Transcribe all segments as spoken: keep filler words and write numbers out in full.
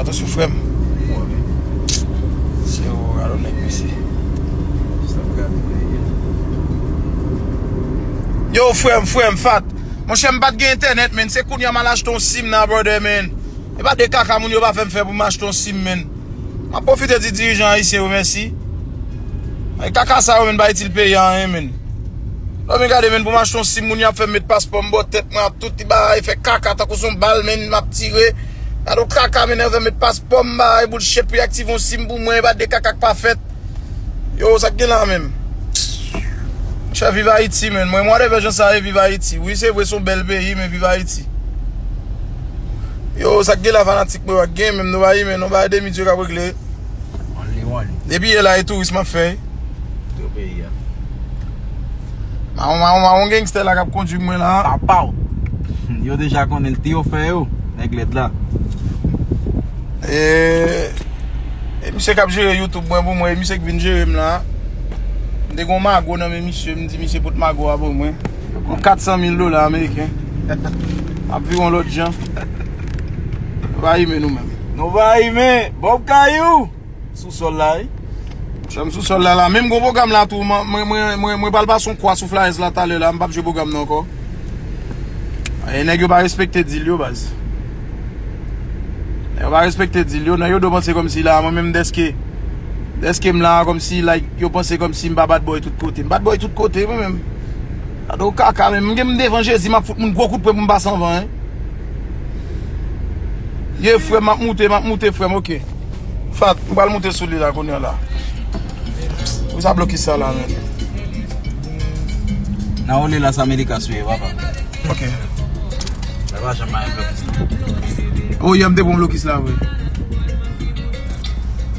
Atansyon, frè m. Se ou, alò, nèg, mesye. Yo, frè m, frè m, Fat. Monchè, m pa t gen entènèt, men se kounye a m al achte yon sim nan, brother, man. E pa de kaka moun yo pa fè m fè pou m achte yon sim, man. M ap pwofite di dirijan ayisyen yo mèsi. Ay, kaka sa yo, men, pa itil peyi a anyen, men. Non, men gade, men, pou m achte yon sim, moun y ap fè m met paspò m bò tèt mwen, ap tout ti bagay, fè kaka tankou son bal, men, m ap tire. Gade yon kaka, men, yo fè m met paspò m, bagay, bullshit, pou y aktive yon sim pou mwen, e pa de kaka k pa fèt. Yo, sa k gen la, menm? Chè, viv Ayiti, men. Mwen, m whatever jan sa ye, viv Ayiti. Wi, se vre, se yon bèl peyi, men viv Ayiti. Yo, sa k gen la, fanatik mwen, pa gen, menm nou pa ye, men nou pa de mi Dye k ap regle. Only one. Depi yè la, e touris m ap fè. Tout peyi a. Mawon, mawon, mawon gangstè la k ap kondui mwen la. Papaw. Yo deja konnen l te ofè yo, nèg lèd la. E, e misye k ap jere YouTube mwen pou mwen, e misye k vin jere m la. M te gon mago nan men misye, m di misye pot mago a pou mwen. Yon kat san mil dola ameriken. M ap viv yon lòt jan. Nou pa imen nou menm. Nou pa imen. Bob Kayou. Sou sòl la, wi. Chè m sou sòl la, la. Menm gwo pwogram la tou, mwen, mwen, mwen, mwen, mwen pral pase yon kwa sou flyers la talè la, m p ap jwe pwogram nan ankò. E nèg yo pa respekte deal yo, baz. Nèg yo pa respekte deal yo, nèg yo dwe panse kòmsi la, mwen menm dèske, dèske m la, kòmsi, like, yo panse kòmsi m pa bad boy tout kote. M bad boy tout kote, mwen menm. Gade yon kaka, menm, m gen m devan Jezi, m ap fout moun gwo kout pwen pou m pase anvan, en. Ye, frè m, m ap moute, m ap moute, frè m, oke. Fat, m pral moute sou li la kounye a la. Pou sa blokis sa la, men. Nan ole Las Américas, wi, papa. Ok. Sa pa janm mayen blokis, non. Oh, yeah, m te pran blokis la, vre.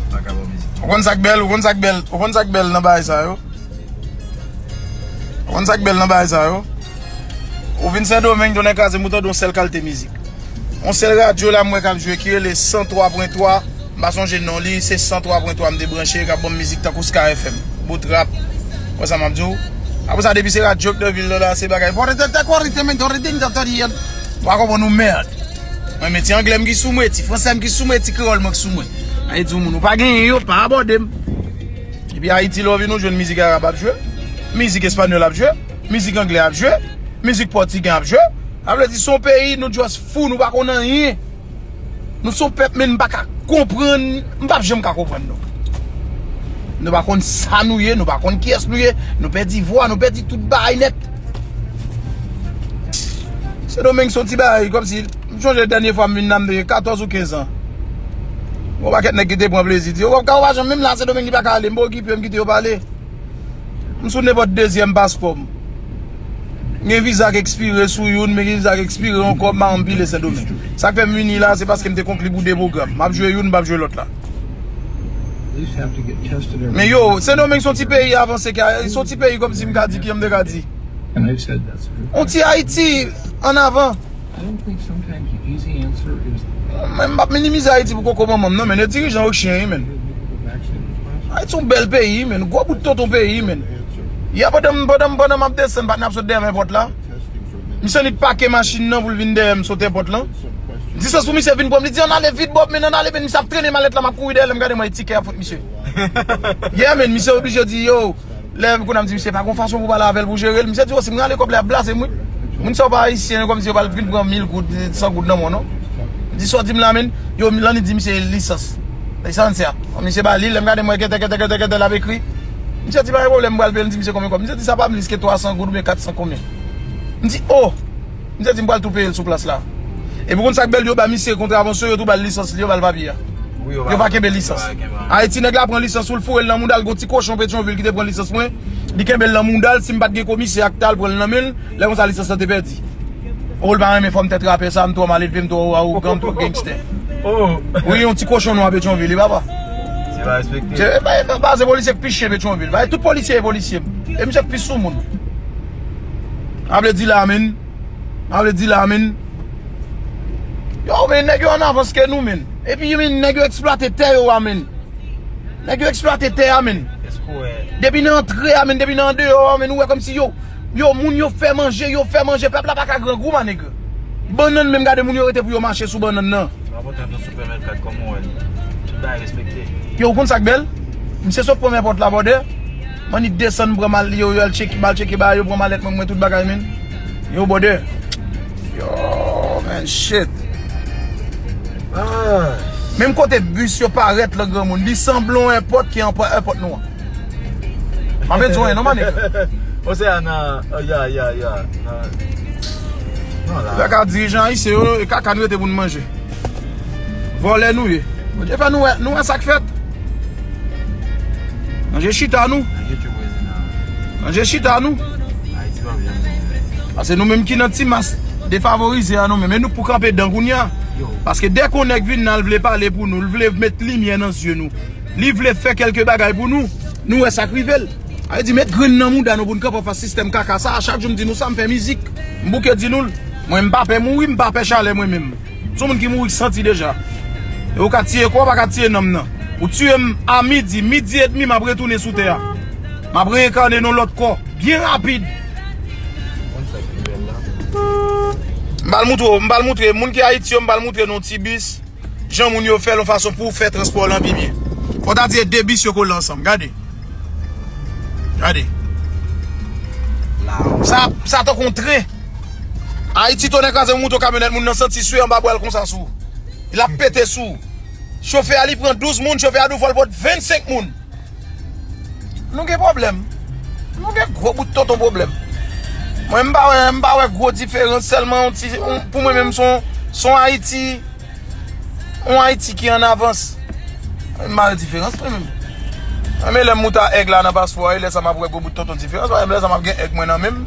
Pa ka bon mizik. Ou konn sa k bèl, ou konn sa k bèl, ou konn sa k bèl nan bagay sa yo? Ou konn sa k bèl nan bagay sa yo? Ou vin Sendomeng, donnen kraze, m ou tande yon sèl kalite mizik. Yon sèl radyo la m wè k ap jwe ki rele san twa pwen twa. M pa sonje non li, se san twa pwen twa m te branche, k ap ban m mizik tankou Sky F M. Bout rap. Wè sa m ap di w? Apre sa, depi se radyo k nan vil nan la, se bagay. Ou pa konprann nou mèd. Mwen, men ti anglè m ki sou mwen, ti fransè m ki sou mwen, ti kreyòl mwen ki sou mwen. Ay di w moun, ou pa genyen yo, pa abòde m. Epi Ayiti, lè w vin, ou jwenn mizik arab ap jwe, mizik espanyòl ap jwe, mizik anglè ap jwe, mizik pòtigè ap jwe. Sa vle di, se yon peyi, nou just fou, nou pa konn anyen. Nou se yon pèp, men m pa ka konprann, m p ap janm ka konprann nou. Nou pa konn sa nou ye, nou pa konn kiyès nou ye, nou pèdi vwa, nou pèdi tout bagay nèt. Sendomeng se yon ti bagay, kòmsi, m sonje dènye fwa m vin la, m te gen katòz ou kenz an. Gon pakèt nèg ki te pran plezi, di, "Yo, w ap ka, w pa janm, menm la, Sendomeng li pa ka ale, m pa okipe, m kite yo pale." M sou nenpòt dezyèm paspò m. M gen viza k ekspire sou youn, m gen viza k ekspire ankò, m pa anpile Sendomeng. Sa k fè m vini la, se paske m te konkli pou de pwogram. M ap jwe youn, m p ap jwe lòt la. Men yo, Sendomeng se yon ti peyi avanse, se yon ti peyi kòmsi m ka di, ki jan m te ka di. Yon ti Ayiti ann avan. Men m p ap minimize Ayiti pou koko manman m, non, men yo dirijan yo chen, wi, men. Ayiti yon bèl peyi, men. Gwo bout tonton peyi, men. Yè pandan m, pandan m, pandan m ap desann, patnè ap sot dèyè m nan pòt la. Misye annik pake machin nan pou l vin dèyè m, sote pòt lan. Di sans pou misye vin pran m, li di, "Ann ale vit, Bob, men ann ale, men." Misye ap trennen malèt la, m ap kouri dèyè l, lè m gade m wè e tikè ap fout misye. Yeah, men, misye oblije di, "Yo." Lè m konn ap di misye pa gon fason pou pale avè l pou jere l. Misye di, "O, si m rale kòb la, y ap blaze m, wi." Moun sa yo pa ayisyen, yo kòmsi yo pral vin pran mil goud, san goud nan men w, non. Di sa w di m la, men. Yo, Lanny di misye lisans. Lisans, ya. Misye ba li, lè m gade m wè kètè, kètè, kètè, kètè, l ap ekri. Misye di, "Pa gen pwoblèm, m pral peye l." M di misye konbyen kòb. Misye di, "Sa pa m li, se twa san goud oubyen kat san konbyen." M di, "O!" Misye di, "M pral tou peye l sou plas la." Epi w konn sa k bèl, yo ba misye kontravansyon, yo tou ba l lisans li, yo ba l papye a. Yo pa kenbe lisans. Ayiti, nèg la pran lisans ou, l foure l nan mouda l, gon ti kochon Petyonvil ki te pran lisans mwen, li kenbe l nan mouda l, si m pa t gen komisè ak ta l pran l nan men l, lè konsa lisans lan te pèdi. O, l pa renmen fò m tèt rapè sa, m twò malelve, m twò awogan, m twò gangstè. Wi, yon ti kochon nwa Petyonvil, li papa. Se pa respekte. Se, e pa, e pa, se polisye k pi chen Petyonvil. Tout polisye e polisye m. E misye k pi sou moun. Sa vle di la, men. Sa vle di la, men. Yo, men nèg yo an avans ke nou, men. Epi, men, nèg yo eksplwate tè yo a, men. Nèg yo eksplwate tè a, men. Depi nan antre a, men, depi nan andeyò a, men, ou wè kòmsi yo, yo, moun yo fè manje, yo fè manje, pèp la pa ka grangou, manèg. Bannann menm, gade moun yo rete pou yo mache sou bannann nan. Kontan nan Super Mercat, kòman w wè l? Tout bagay respekte. Yo, ou konn sa k bèl? Misye sot pran men pòt la, brother. Mannik desann, pran mal, yo, yo al tcheke, m al tcheke bagay, yo pran malèt mwen, mwen tout bagay, men. Yo, brother. Yo, man, shit. Ah. Menm kote bis yo parèt lan granmoun, li sanble yon èpòt ki an èpòt nou an. M ap di w, non, mannik. Osea nan, oh, ya, ya, ya. Nan, non, la. Lè ka dirijan ayisyen yo, e kaka nou rete pou n manje. Vòlè nou ye. Bondye fè nou wè, nou wè sa k fèt. Manje chita nou. Manje chita nou. Paske nou menm ki nan ti mas defavorize a nou menm. E nou pou kanpe dan kounye a. Paske dèk yon nèg vin nan, l vle pale pou nou, l vle met limyè nan zye nou. Li vle fè kèlke bagay pou nou. Nou wè sa k rive l. Sa vle di, met grenn nan mouda nou pou n kanpe anfas sistèm kaka sa a. Chak jou m di nou sa, m fè mizik. M bouke di nou l. Mwen, m pa pè mouri, m pa pè chalè mwen menm. M se yon moun ki mouri k santi deja. E ou ka tiye kò, ou pa ka tiye nanm nan. Ou tiye m a midi, midi edmi, m ap retounen sou tè a. M ap reenkane nan lòt kò, byen rapid. M pral moutre w, m pral moutre, moun ki Ayiti yo, m pral moutre nou ti bis. Jan moun yo fè l yon fason pou fè transpò lan pi byen. Fò ta di e de bis yo kole ansanm. Gade. Gade. Sa, sa tankou yon tren. Ayiti, tonnè kraze m, moto kamyonèt, moun nan santi swe anba bra l konsa sou. L ap pete sou. Chofè a, li pran douz moun, chofè a di w fò l pot vennsenk moun. Nou gen pwoblèm. Nou gen gwo bout tonton pwoblèm. Mwen, m pa wè, m pa wè gwo diferans, sèlman yon ti, yon, pou mwen menm, se yon, se yon Ayiti, yon Ayiti ki an avans. M pa wè diferans, mwen menm. Mwen, men lè m moute a èg la nan paspò a, e lè sa m ap wè gwo bout tonton diferans, paske lè sa m ap gen èg mwen nan men m.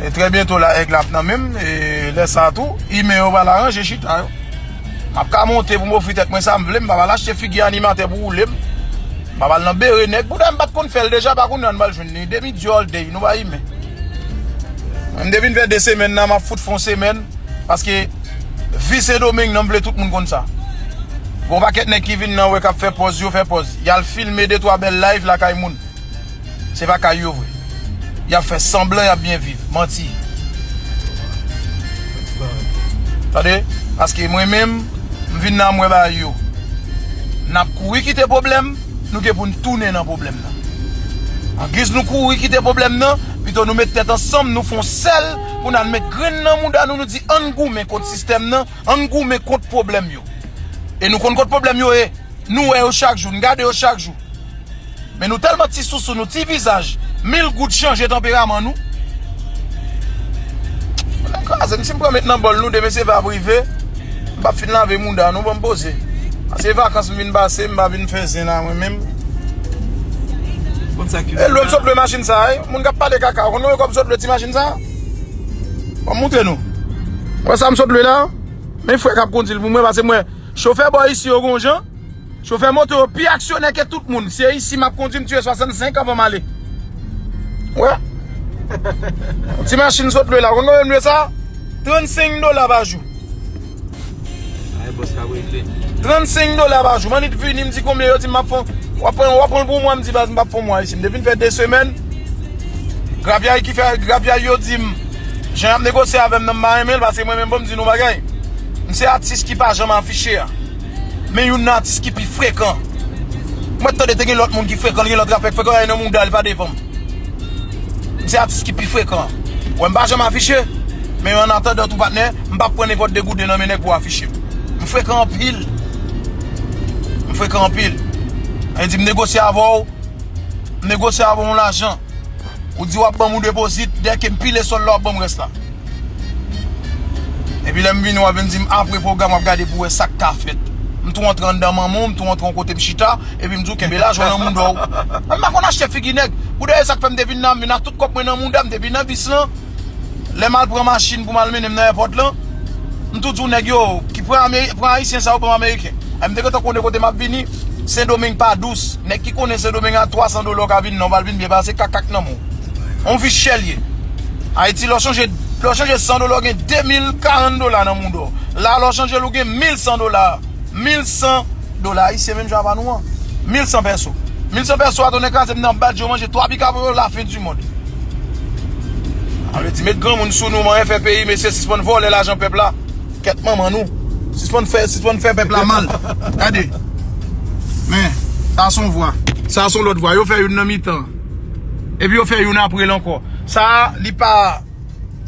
E trè byento la, èg la ap nan men m. E lè sa a tou, imen yo pral aranje chita yo. M ap ka monte pou m ofri tèt mwen sa m vle, m pa pral achte figi animatè pou woule m. M pa pral nan bere nèg. Bouda m pa t konn fè l deja, pa kounye a n pral jwenn li. Demi dyòl dey, nou pa imen. Mwen, m te vin fè de semèn nan, m ap fout fè yon semèn. Paske vi Sendomeng nan, m vle tout moun konn sa. Gon pakèt nèg ki vin nan, wè k ap fè pòz, yo fè pòz. Y al filme de twa bèl live lakay moun. Se pa kay yo vre. Y ap fè sanblan y ap byen viv. Manti. Tande? Paske mwen menm, m vin nan mwen bagay yo. N ap kouri kite pwoblèm, nou gen pou n tounen nan pwoblèm nan. Angiz nou kouri kite pwoblèm nan, pito nou met tèt ansanm, nou fè yon sèl, pou n al met grenn nan mouda nou, nou di, ann goumen kont sistèm nan, ann goumen kont pwoblèm yo. E nou konn kot pwoblèm yo ye. Nou wè yo chak jou, n gade yo chak jou. Men nou tèlman ti sousou nou, ti vizaj, mil goud chanje tanperaman nou. Mwen kraze m, si m pran met nan bòl nou demen se va prive, m p ap fin lave mouda nou, ban m poze. A se vakans m vin pase, m pa vin fè zen la mwen menm. Konn sa ki E lwe m sot lwe machin sa, wi. Moun k ap pale kaka, konn lwe kòb sot lwe ti machin sa? Ban m moutre nou. Wè sa m sot lwe la? Men frè k ap kondi l pou mwen, pase mwen, chofè bò isi yo gon jan. Chofè moto yo pi aksyonè ke tout moun. Se isi m ap kondi, m tire swasannsenk anvan m ale. Wè. Ti machin sot lwe la. Konn konbyen m lwe sa? Trannsenk dola pa jou. Ay, bòs ka regle. Trannsenk dola pa jou. Mannik vini, m di konbyen, yo di m ap fè. W ap pran, w ap pran l pou mwa, m di baz, m p ap fè yon mwa isi. M te vin fè de semèn. Grapyay ki fè, grapyay yo di m, jan y ap negosye avè m nan, m pa renmen l, paske mwen menm, bon, m di nou bagay. M se atis ki pa janm afiche a. Men youn nan atis ki pi frekan. Mwen tande te gen lòt moun ki frekan, li gen lòt rapè ki frekan, e nan mouda li pa devan m. M se atis ki pi frekan. Wè, m pa janm afiche, men an atandan tou patnè, m p ap pran nenpòt degouden nan men nèg pou afiche m. M frekan anpil. M frekan anpil. Sa vle di m negosye avè w, m negosye avè w yon lajan. Ou di w ap ban m yon depozit, dèke m pile sòl la, w ap ban m rès la. Epi lè m vini, w ap vin di m apre pwogram, w ap gade pou wè sa k ka fèt. M tou antre anndan manman w, m tou antre yon kote m chita, epi m di w kenbe lajan w nan mouda w. Mwen m pa konn achte figi nèg. Pou dèyè sa k fè m te vin nan, m vin ak tout kòb mwen nan mouda, m te vin nan bis lan. Lè m al pran machin pou m al mennen m nan èpòt lan, m tou di w nèg yo, ki pran Ameri-, pran ayisyen sa yo, pran ameriken. M te gentan konnen kote m ap vini. Sendomeng pa dous. Nèg ki konnen Sendomeng a twa san dola w ka vin nan, w pral vin byen pase kaka k nan men w. On vi chè l ye. Ayiti, lè w chanje, lè w chanje san dola, w gen de mil karant dola nan mouda w. La, lè w chanje l, ou gen mil san dola. Mil san dola ayisyen, menm jan apa nou an. Mil san pèso. Mil san pèso a, tonnè kraze m nan bal, yo manje twa pika pou yo, la fin di mond. Sa vle di, met granmoun sou nou, manyen fè peyi, mesye, sispann vòlè lajan pèp la. Kèt manman nou. Sispann fè, sispann fè pèp la mal. Gade. Men, sa se yon vwa. Sa se yon lòt vwa. Yo fè youn nan mitan. Epi yo fè youn apre l ankò. Sa a, li pa,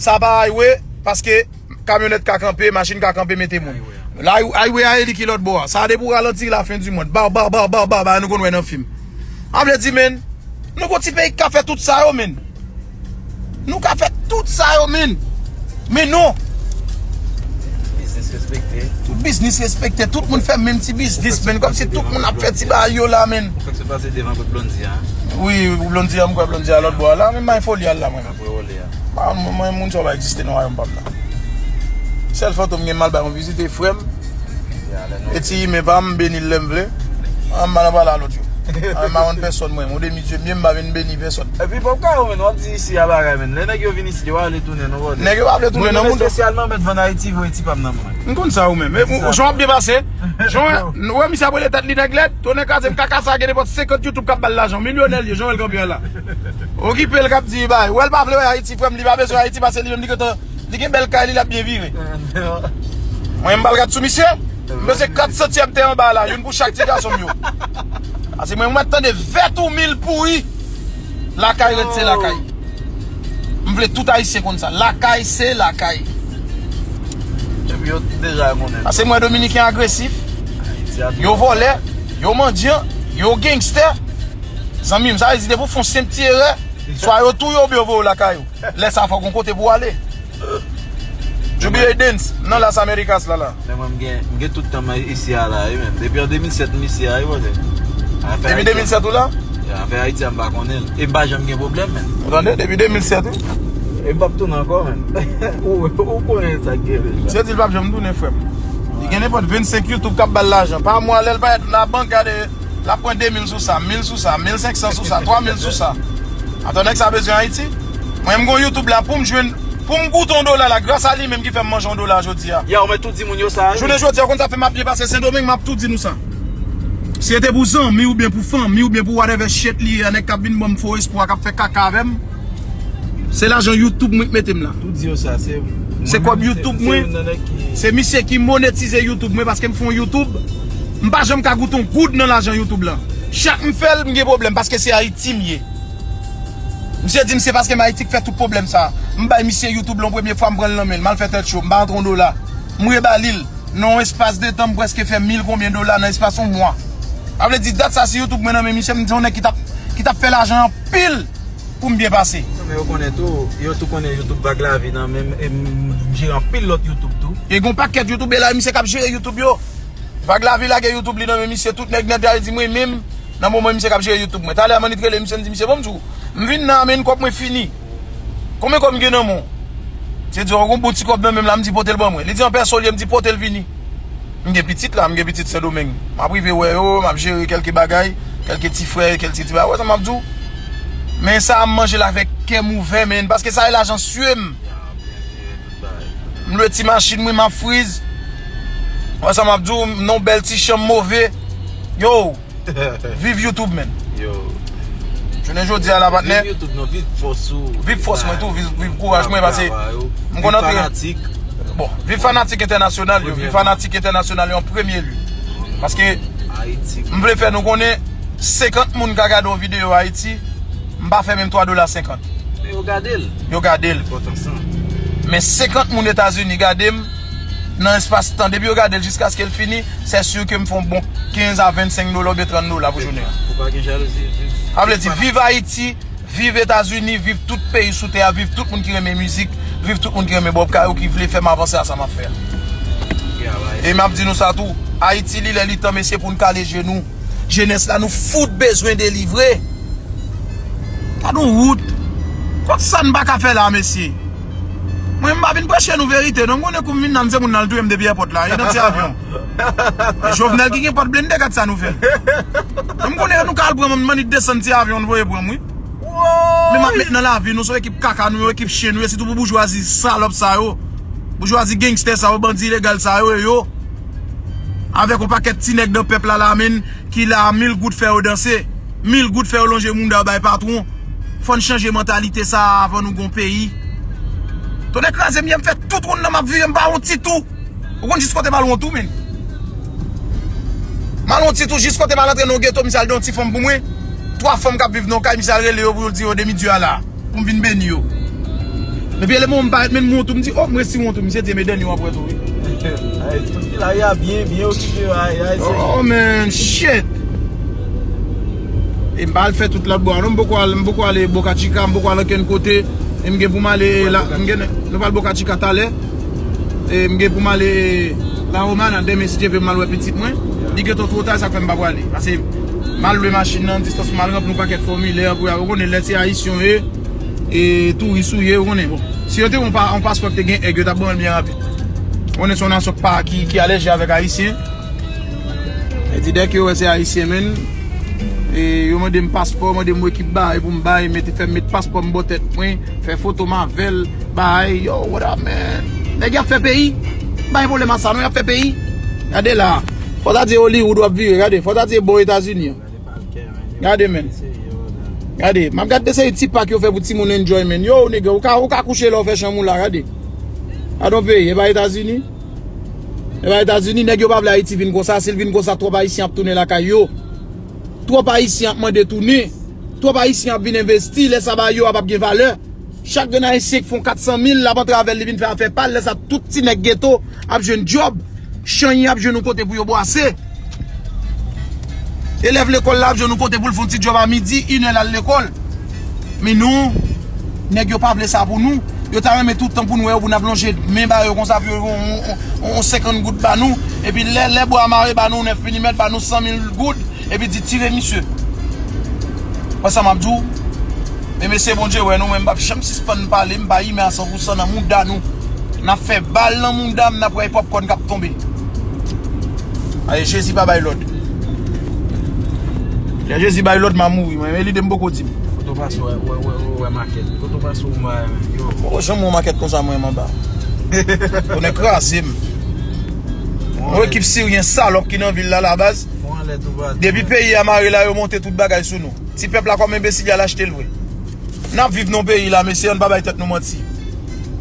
sa pa highway, paske kamyonèt ka kanpe, machin ka kanpe, mete moun. Highway a, e li ki lòt bò a. Sa a depi w ralanti, la fin du monde. Ba, ba, ba, ba, ba, ba, nou konn wè nan fim. A vle di, men, nou gon ti peyi k ka fè tout sa yo, men. Nou ka fè tout sa yo, men. Men non. Biznis respekte. Tout biznis respekte. Tout moun fè menm ti biznis, men. Kòmsi tout moun ap fè ti bagay yo la, men. Ou fèk sot pase devan kot Blondy a. Wi, Blondy a, m kwè Blondy a lòt bò a la, men may foli al la, mwen. Apre wòlè a. Ah, mwen, mwen, moun sa yo pa egziste nan wayòm pa m nan. Sèl fantom gen mal bay yon vizite, frè m. E ti imen pa m, m beni l lè m vle. Ah, m pa nan pale a lòt yo. Ah, m pa vann pèsòn mwen. Ou demi dye m ye, m pa vin beni pèsòn. Epi pòp ka ou menm, w ap di isi a bagay menm. Lè nèg yo vin isi, yo pa vle tounen non, brother. Nèg yo pa vle tounen non, moun. Mwen menm espesyalman mèt vann Ayiti, voye ti pa m nan men. M konn sa ou menm. E ou, jan w ap depase. Jan w wè misye ap rele tèt li nèg lèd, tonè kraze m kaka sa gen nenpòt senkant YouTube k ap ba l lajan. Milyonè l ye, jan w wè l kanpe a la. Okipe l k ap di bay. Wè l pa vle wè Ayiti, frè m, li pa bezwen Ayiti, pase li menm li gentan, li gen bèl kay li, l ap byen vire. Mwen, m pral gad sou misye. M bezwen kat santyèm tè anba la, youn pou chak ti gason m yo. Pase mwen, mwen tande vèt ou mil pouri. Lakay rete se lakay. M vle tout Ayisyen konn sa. Lakay se lakay. Epi yo deja konnen. Pase mwen Dominiken agresif. Yo vòlè, yo mandyan, yo gangstè. Zanmi m, sa vle di depi w fè yon senp ti erè, swa yo touye w oubyen yo voye w lakay ou. Lè sa a fò w gon kote pou w ale. Jubilee Dance, nan Las Americas la la. Men mwen m gen, m gen tout tan mwen isi a la, wi, men. Depi an de mil sèt m isi a, wi, brother. Depi de mil sèt ou la? Ya, afè Ayiti a m pa konnen l. E m pa janm gen pwoblèm, men. Ou tande? Depi de mil sèt, wi. E m p ap tounen ankò, men. Ou, ou konnen sa k gen deja. Misye di l p ap janm tounen, frè m. Li gen nenpòt vennsenk YouTube k ap ba l lajan. Pa mwa, lè l parèt nan bank, gade, l ap pran de mil sou sa, mil sou sa, mil senk san sou sa, twa mil sou sa. Atò, nèg sa bezwen Ayiti? Mwen, m gon YouTube la pou m jwenn, pou m goute yon dola la, gras a li menm ki fè m manje yon dola jodi a. Ya, ou mèt tou di moun yo sa, wi. Jounen jodi a, ou konn sa fè m ap byen pase Sendomeng, m ap tou di nou sa. Si se te pou zanmi oubyen pou fanmi oubyen pou whatever shit li ye, nèg k ap vin ban m fo espwa, k ap fè kaka avè m, se lajan YouTube mwen k mete m la. Tou di yo sa, se mwen menm, se, se youn nan nèg ki. Se kòb YouTube mwen. Se misye ki monetize YouTube mwen paske m fè yon YouTube. M pa janm ka goute yon goud nan lajan YouTube la. Chak m fè l, m gen pwoblèm paske se Ayiti m ye. Misye di m se paske m Ayiti k fè tout pwoblèm sa. M bay misye YouTube la yon premye fwa, m pran l nan men l, m al fè tèt cho, m pa rantre yon dola. M reba li l. Nan yon espas de tan, m prèske fè mil konbyen dola nan espas yon mwa. Sa vle di, dat sa, si YouTube mwen nan men misye, m te yon nèg ki t ap, ki t ap fè lajan anpil pou m byen pase. Men yo konnen tou, yo tou konnen YouTube Vag Lavi nan men m, e m jere anpil lòt YouTube tou. E gon pakèt YouTuber la, misye k ap jere YouTube yo. Vag Lavi lage YouTube li nan men misye, tout nèg nèt la di mwen menm, nan moman misye k ap jere YouTube mwen. Talè a m annik rele misye, m di misye, bon, m di w, m vin nan, men kòb mwen fini. Konbyen kòb m gen nan men w? Misye di, w gon bon ti kòb nan men m la, m di, pote l ban mwen. Li di, an pèso l ye, m di, pote l vini. M gen pitit la, m gen pitit Sendomeng. M ap rive wè yo, m ap jere kèlke bagay, kèlke ti frè, kèlke ti bagay. Wè sa m ap di w? Men sa a m manje l avèk kè m ouvè, men, paske sa e lajan sye m. M lwe ti machin mwen, m ap friz. Wè sa m ap di w, nan yon bèl ti chanm move. Yo, viv YouTube, man. Yo. Jounen jodi a la, patnè. Viv YouTube, non, viv fòs ou. Viv fòs mwen tou, viv, viv kouraj mwen, paske m konn antre. Viv fanatik. Bon, viv fanatik entènasyonal yo, viv fanatik entènasyonal yo an premye lye. Paske m vle fè nou konnen, senkant moun ka gade yon videyo Ayiti, m pa fè menm twa dola senkant. Men yo gade l. Yo gade l. Enpòtan sa. Men senkant moun Etazini gade m nan espas tan. Depi yo gade l jiskaske l fini, se si ke m fè yon bon kenz a vennsenk dola oubyen trant dola pou jounen an. Ou pa gen jalouzi, viv. Sa vle di, viv Ayiti, viv Etazini, viv tout peyi sou tè a, viv tout moun ki renmen mizik, viv tout moun ki renmen bòb kay ou ki vle fè m avanse a sa m ap fè a. E m ap di nou sa tou, Ayiti, li lè li tan, mesye, pou n kale je nou. Jenès la, nou fout bezwen delivre. Gad yon wout. Kot sa n pa ka fè la, mesye? Mwen, m pa vin preche nou verite, non. M konnen kou m vin la, m se moun nan l touye m depi èpòt la, e nan ti avyon. E Jovenel ki gen pòt blende, gad sa nou fè. Non, m konnen nou ka al pran m, m annik desann ti avyon, nou voye pran m, wi. Men m ap met nan lavi nou, se yon ekip kaka nou, yon ekip chen nou ye, sitou pou boujwazi salòp sa yo. Boujwazi gangstè sa yo, bandi ilegal sa yo, e yo. Avèk yon pakèt ti nèg nan pèp la, la, men, ki la a mil goud fè yo danse, mil goud fè yo lonje mouda yo bay patwon. Fò n chanje mantalite sa a avan nou gon peyi. Tonnè kraze m, yè m fè tout woun nan m ap vire, m pa yon ti tou. Ou konn jis kote m al wont tou, menn. M al wont tou jis kote m al antre nan yon geto, misye al gen yon ti fanm pou mwen. Twa fanm k ap viv nan yon kay, misye al rele yo pou yo di yo demi dye a la. Pou m vin beni yo. Epi ele mwen m parèt menm wont tou, m di, oh, m resi wont tou, misye di, men dènye w ap wè tou, wi. Ay, tout ki la, ya byen, byen okipe, ay, ay, se Oh, man, shit. E m pa al fè tout lòt bò a, non, m poko al, m poko ale Boca Chica, m poko al okenn kote. E m gen pou m ale la, m gen, nou pral Boca Chica talè. E m gen pou m ale La Romana demen, si Dye vle, m al wè pitit mwen. Li gentan twò ta, sa k fè m pa prale. Pase m al lwe machin nan, distans m al ranpli yon pakèt fòmilè pou y a, ou konnen lè se ayisyen w ye, e touris ou ye, ou konnen, bon. Si yo te yon pa, yon paspò ki te gen èg, yo t ap ban l byen rapid. Ou konnen se yon nasyon ki pa, ki, ki alèji avèk ayisyen. E di dèk yo wè se ayisyen, menn. E yo mande m paspò, mande m wè ki bagay pou m bay, mete, fè m met paspò m bò tèt mwen, fè foto m avè l, bay, yo, what up, man? Nèg y ap fè peyi, bay pwoblèm a sa, non, y ap fè peyi. Gade la, fò ta di Hollywood w ap vire, gade, fò ta di bò Etazini an. Gade, menn. Gade, m ap gade de seri ti pak yo fè pou timoun enjoy, menn. Yo, nèg, ou ka, ou ka kouche lè w fè chanm ou la, gade. Gade yon peyi, e pa Etazini? E pa Etazini, nèg yo pa vle Ayiti vin konsa. Si l vin konsa, twòp Ayisyen ap tounen lakay yo. Twòp Ayisyen ap mande tounen. Twòp Ayisyen ap vin envesti. Lè sa ba yo a p ap gen valè. Chak grenn Ayisyen ki fè yon kat san mil, l ap antre avè l, li vin fè afè pa l. Lè sa, tout ti nèg geto ap jwenn djòb. Chanyen ap jwenn yon kote pou yo bwase. Elèv lekòl la ap jwenn yon kote pou l fè yon ti djòb a midi, inè l al lekòl. Men nou, nèg yo pa vle sa pou nou. Yo ta renmen tout tan pou nou wè yo, pou n ap lonje men ba yo konsa, pou yo yon, yon, yon, yon senkant goud ba nou. Epi lè, lè bwa mare ba nou nèf milimèt, ba nou san mil goud, epi di tire misye. Wè sa m ap di w? Men mesye, Bondye wè nou, men m p ap janm sispann pale, m pa imen a san pou san nan mouda nou. N ap fè bal nan mouda m, n ap wè pòpkòn k ap tonbe. Aye, Jezi pa bay lòd. Lè Jezi bay lòd, m a mouri, mwen. Men lide m poko di m. Kote w pase, wè, wè, wè, wè, wè makèt. Kote w pase, w mwen, yo. Poko janm wè makèt konsa, mwen, m anba. Tonnè kraze m. Yon ekip siryen salòp ki nan vil la, la baz. Depi peyi a mare la, yo monte tout bagay sou nou. Ti pèp la kòm enbesil, y al achte l vre. N ap viv nan peyi la, mesye, ann pa bay tèt nou manti.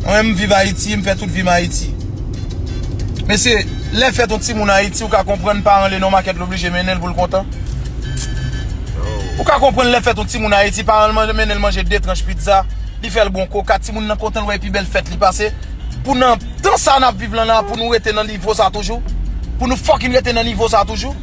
Mwen, m viv Ayiti, m fè tout vi m Ayiti. Mesye, lè fèt yon timoun Ayiti, ou ka konprann paran l nan makèt, l oblije mennen l pou l kontan. Ou ka konprann lè fèt yon timoun Ayiti, paran l man-, mennen l manje de tranch pizza, li fè l bon koka, timoun nan kontan, l wè pi bèl fèt li pase. Pou nan tan sa n ap viv lan la, pou nou rete nan nivo sa toujou? Pou nou fucking rete nan nivo sa toujou?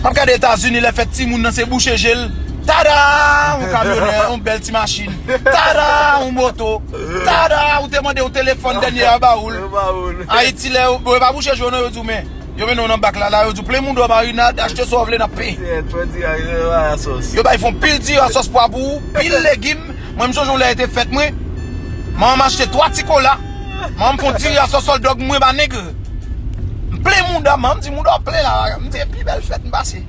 M ap gade Etazini, lè fèt timoun nan se bouche je l. Tada! Yon kamyonèt, yon bèl ti machin. Tada! Yon moto. Tada! Ou te mande yon telefòn dènye a ba ou l. Ayiti, lè yo, bon, yo pa bouche je w non, yo di w men. Yo mennen w nan bak la, la, yo di w plen mouda w marinad, achte sa w vle, n ap peye. Yo bay fon pil diri a sòs pwa pou ou, pil legim. Mwen, m sonje yon lè te fèt mwen. Manman m achte twa ti kola. Manman m fon diri a sòs Hot Dog mwen ba nèg. M plen mouda m, manman m di mouda w plen la. M di, e pi bèl fèt m pase.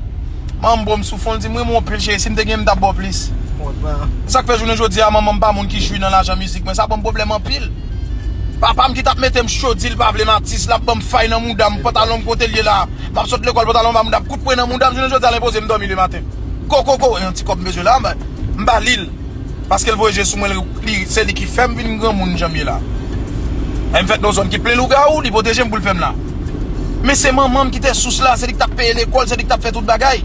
Manman m bo m sou fon, l di m renmen w anpil, cheri, si m te gen, m t ap ba w plis. Se sa k fè jounen jodi a, manman m pa moun ki jwi nan lajan mizik mwen. Sa ban m pwoblèm anpil. Papa m ki t ap mete m cho, di l pa vle m atis, l ap ban m fay nan mouda m, pantalon m kote l ye la. M ap sot lekòl, pantalon anba mouda m, kout pwen nan mouda m, jounen jodi a, l enpoze m dòmi lematen. Ko, ko, ko, e yon ti kòb m bezwen la, m ba, m ba li l. Paske l voye je sou mwen, li, se li ki fè m vin granmoun jan m ye la. E m fèt nan yon zòn ki plen lougawou, li pwoteje m pou l fè m la. Men se manman m ki te sous la, se li ki t ap peye lekòl, se li ki t ap fè tout bagay.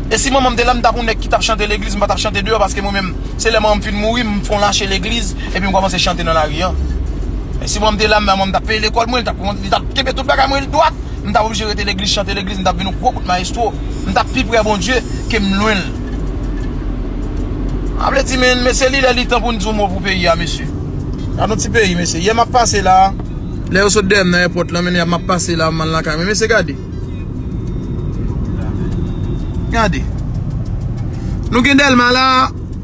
E si manman m te la, m t ap yon nèg ki t ap chante legliz, m pa t ap chante deyò, paske mwen menm, se lè manman m fin mouri, m fon lache legliz, epi m kòmanse chante nan lari an. E si manman m te la, manman m t ap peye lekòl mwen, li t ap, li t ap kenbe tout bagay mwen dwat. M t ap oblije rete legliz, chante legliz, m t ap vin yon gwo bout mayestwo. M t ap pi pre Bondye ke m lwen l. A vle di, men, mesye, li lè li tan pou n di yon mo pou peyi a, mesye. Gade yon ti peyi, mesye. Yè m ap pase la, lè yo sot dèyè m nan èpòt lan, men yè m ap pase la, m al lakay mwen. Mesye, gade. Gade. Nou gen Dèlma la,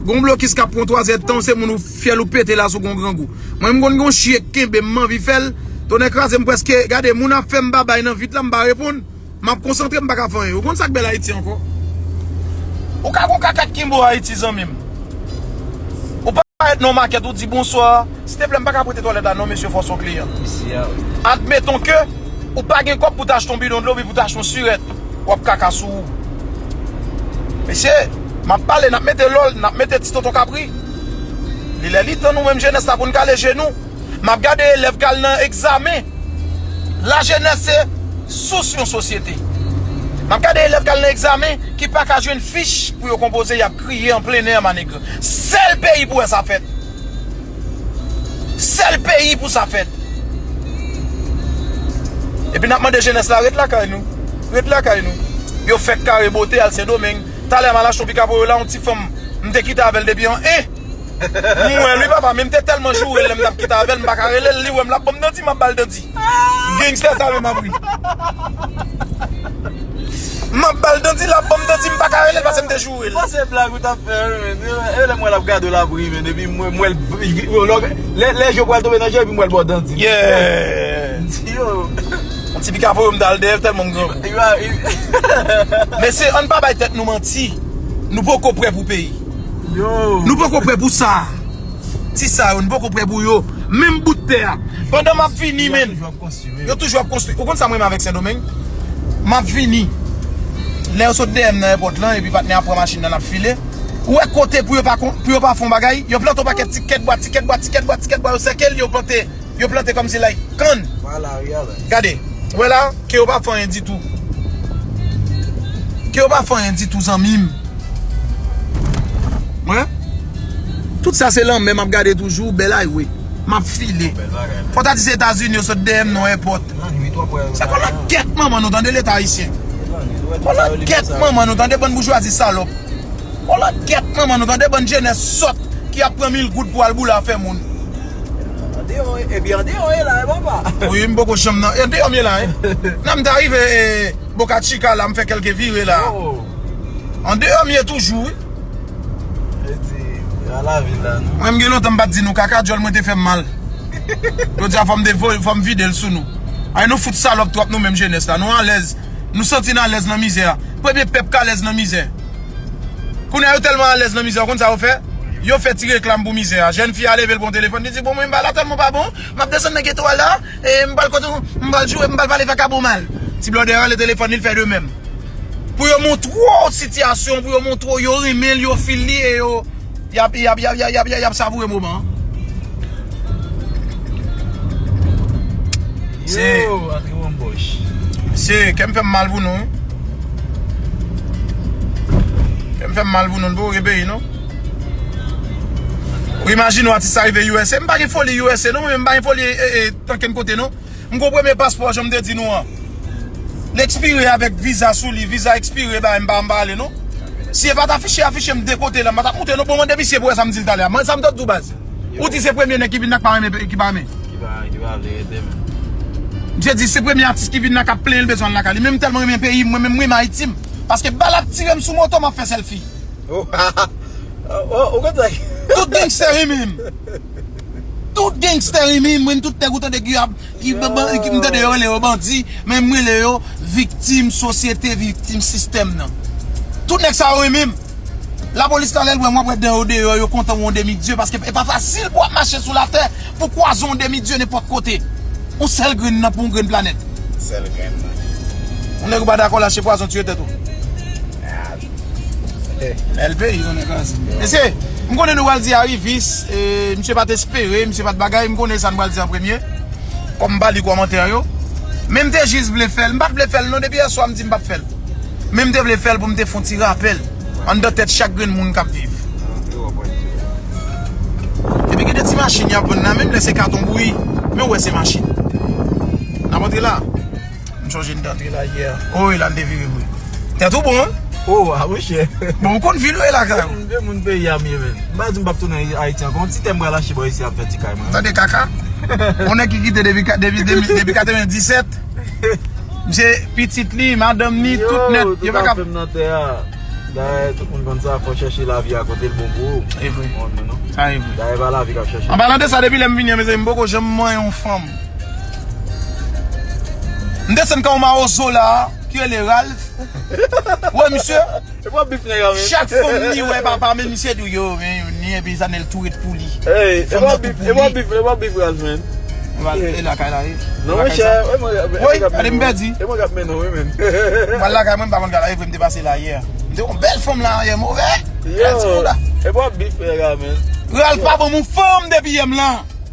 gon blokis k ap pran twa zèdtan, se moun ou fyèl ou pete la sou gon grangou. Mwen, m konn gon chye k kenbe m, m anvi fè l. Tonnè kraze m, prèske, gade, moun ap fè m babay nan vit la, m pa reponn. M ap konsantre, m pa ka fè anyen. Ou konn sa k bèl Ayiti ankò? Ou ka gon kaka k kenbe w Ayiti, zanmi m. Ou parèt nan makèt, ou di, bonswa, silteplè, m pa ka prete twalèt la, non, mesye, fòs yon kliyan. Admeton ke ou pa gen kòb pou t achte yon bidon dlo, epi pou t achte yon sirèt, w ap kaka sou ou. Mesye, m ap pale, n ap mete lòl, n ap mete ti tonton kapri. Li lè li tan nou menm jenès la pou n kale je nou. M ap gade elèv k al nan egzamen. Lajenès se sous yon sosyete. M ap gade elèv k al nan egzamen ki pa ka jwenn fich pou yo konpoze, y ap kriye an plen nè, manegre. Sèl peyi pou wè sa fèt. Sèl peyi pou sa fèt. Epi n ap mande jenès la ret lakay nou. Ret lakay nou. Yo fèk kare bote al Sendomeng. Talè m al achte yon pikapoyo la, yon ti fanm m te kite avè l depi an en. M wè l wi papa, men m te tèlman joure l lè m t ap kite avè l, m pa ka rele l, li wè m l ap ban m danti, m ap ba l danti. Gangsta sa menm ap ri. M ap ba l danti, l ap ban m danti, m pa ka rele l paske m te joure l. Bon, se blag ou t ap fè, wi, men. E lè m wè l ap gade w, l ap ri, men. Epi m wè, m wè l, lè, lè je w pral tonbe nan je, epi m wè l ba w danti. Yeah. M di, yo. Yon ti pikapoyo m t al dèyè l tèlman m granmoun. Mesye, ann pa bay tèt nou manti. Nou poko prè pou peyi. Yo. Nou poko prè pou sa. Ti sa yo, nou poko prè pou yo. Menm bout tè a. Pandan m ap vini, men. Yo toujou ap konstwi. Ou konn sa m renmen avèk Sendomeng? M ap vini. Lè yo sot dèyè m nan èpòt lan, epi patnè a pran machin nan, n ap file. Ou wè kote pou yo pa kon, pou yo pa fè yon bagay, yo plante yon pakèt ti kèt bwa, ti kèt bwa, ti kèt bwa, ti kèt bwa, yo sèke l, yo plante, yo plante kòmsi like kann. Gade, ou wè la, ke yo pa fè anyen ditou. Ke yo pa fè anyen ditou, zanmi m. Mwen, tout sa se lanmè m ap gade toujou, bèl highway. M ap file. Fò w ta di se Etazini yo sot dèyè m nan yon èpòt. Se kolangèt manman nou tande Leta ayisyen. Kolangèt manman nou tande bann boujwazi salòp. Kolangèt manman nou tande bann jenès sòt ki ap pran mil goud pou al boule afè moun. Andeyò, epi andeyò e la, e papa. Wi, m poko janm nan. Andeyò m ye la, wi. Nan m ta rive, e, Boca Chica la, m fè kèlke vire la. Andeyò m ye toujou, wi. Mwen, m gen lontan m pa t di nou kaka, djòl mwen te fè m mal. Jodi a, fò m te voye, fò m vide l sou nou. Ay, nou fout salòp twòp, nou menm jenès la. Nou alèz. Nou santi n alèz nan mizè a. Premye pèp k alèz nan mizè. Kounye a, yo tèlman alèz nan mizè, ou konn sa yo fè? Yo fè ti reklam pou mizè a. Jèn fi a leve l pran telefòn, li di, "Bon, mwen, m pa la tèlman pa bon, m ap desann nan geto a la, e m pral kote, m pral joure, m pral pale vakabon mal." Ti blòdè a rele telefòn li, l fè de menm. Pou yo montre w sitiyasyon, pou yo montre w yo renmen l, yo feel li, e yo, y ap, y ap, y ap, y ap, y ap, y ap savoure moman an. Se, yo, antre bòbòch. Se, kè m fè m mal pou nou, wi. Kè m fè m mal pou nou, nou poko gen peyi, non. Ou imajine w atis sa rive U S A. M pa gen foli U S A, non, men m pa gen foli, e, e, tanken kote, non. M gon premye paspò, jan m te di nou an. L ekspire avèk viza sou li, viza ekspire, ba, m pa, m pa ale, non. Si e pa t afiche, afiche m de kote la, m pa t ap moute, non, bon, mande misye pou wè sa m di l talè a. Mwen, sa m t ap di w, baz. Ou di se premye nèg ki vin la k pa renmen, ki pa renmen. Ki pa, ki pa vle rete, men. Misye di se premye atis ki vin la k ap plenyen l bezwen al lakay li. Men m tèlman renmen peyi m, mwen menm m renmen Ayiti m. Paske bal ap tire m sou moto, m ap fè sèlfi. Oh, oh, ou konn sa? Tout gangstè renmen m. Tout gangstè renmen m. Mwen, tout nèg ou tande ki ap, ki ban-, ban-, ki m tande yo rele yo bandi, men m rele yo viktim sosyete, viktim sistèm nan. Tout nèg sa yo renmen m. Lapolis la, lè l wè m, w ap wè dan yo deyò, yo kontan w yon demi dye, paske e pa fasil pou w ap mache sou latè, pou w kwaze yon demi dye nenpòt kote. Yon sèl grenn nan pou yon grenn planèt. Sèl grenn nan. Yon nèg ou pa dakò, lache pwazon, tiye tèt ou. Bèl peyi, tonnè kraze. Mesye, m konnen nou pral di Arrivis, e, misye pa t espere, misye pa t bagay, m konnen sa nou pral di an premye. Kòm m pa li kòmantè yo. Men m te jis vle fè l, m pa t vle fè l non, depi yèswa m di m p ap fè l. Men m te vle fè l pou m te fè yon ti rapèl anndan tèt chak grenn moun k ap viv. Epi gen de ti machin y ap vann la, menm lè se katon bouyi, men w wè se machin. N ap antre la. M sonje n te antre la yè. O, e la n te vire vre. Tèt ou bon, wi? O, a, monchè. Bon, ou konn vil ou e lakay ou. M de moun peyi a m ye, men. M pa di m p ap tounen Ayiti ankò. Yon ti tè m pral achte bò isi ap fè ti kay mwen. Tande kaka. Yon nèg ki kite depi ka-, depi, depi, depi katrevendisèt. Misye, pitit li, madanm ni, tout nèt. Yo, yo tout pa ka afè m nan tè a. Dayè, tout moun konn sa, fò chèche lavi a kote l bon pou ou. E vre. Ou konprann mwen, non? Sa e vre. Dayè, pa lavi k ap chèche. An palan de sa, depi lè m vini an, mezanmi, m poko janm manyen yon fanm. M desann kay yon mawozo la, ki rele Ralph. Wè, misye. E pa bif nèg la, men. Chak fanm li wè, papa, men misye di, yo, men, yo ni, epi Zanèl tou ret pou li. Ey, e pa bif, e pa bif, e pa bif, Ralph, men. E lakay la, e. Non, monchè, e mwen k ap mennen w. Wi, gade m pèdi. E mwen k ap mennen w, wi, men. M pral lakay mwen, m pa konn gade la, e vre, m te pase la yè. M te wè yon bèl fanm la, yè, move. Yo, e pa bif, nèg la, men. Ralph pa ban m yon fanm depi yè m la.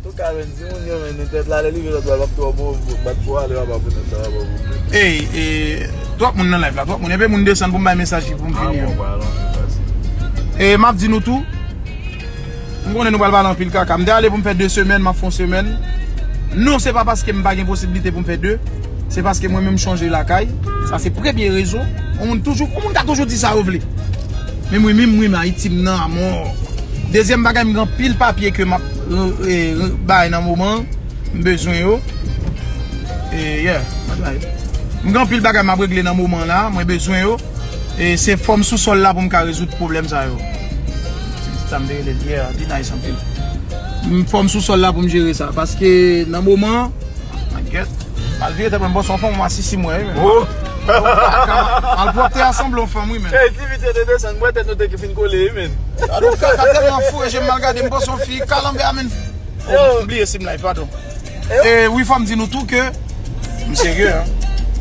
Ou ka jwenn timoun yo, men nan tèt la, lè li vin lòt bò, l ap twò bon, bat pou ale, w ap aprann sa, w ap aprann. Ey, e, twòp moun nan live la, twòp moun. Enpe moun desann pou m bay mesaj ki pou m fini an. E m ap di nou tou, m konnen nou pral pale anpil kaka. M te ale pou m fè de semèn, m ap fè yon semèn. Non, se pa paske m pa gen posiblite pou m fè de. Se paske mwen menm m chanje lakay. Sa se premye rezon. Yon moun toujou, yon moun ka toujou di sa yo vle. Men mwen menm, mwen menm Ayiti m nan amò. Dezyèm bagay, m gen anpil papye ke m ap, e, e, bay nan moman an. M bezwen yo. E, yeah. M gen anpil bagay m ap regle nan moman la. Mwen bezwen yo. E se fò m sou sòl la pou m ka rezoud pwoblèm sa yo. Ti pitit sa m te rele l, yeah, li nice anpil. M fò m sou sòl la pou m jere sa. Paske nan moman an, mwen gèt. Al vire tèt mwen, m panse yon fanm, m asisi mwen, wi, men. Al pwòpte a sanble yon fanm, wi, men. Ey, ti pitit te desann, mwen tèt nou te fin kole, wi, men. Gade yon kaka tèlman foure, je m mal gade, m panse yon fi kalanbè a, men. Oh, m bliye si m live, padon. E wi, fò m di nou tou ke m serye, en.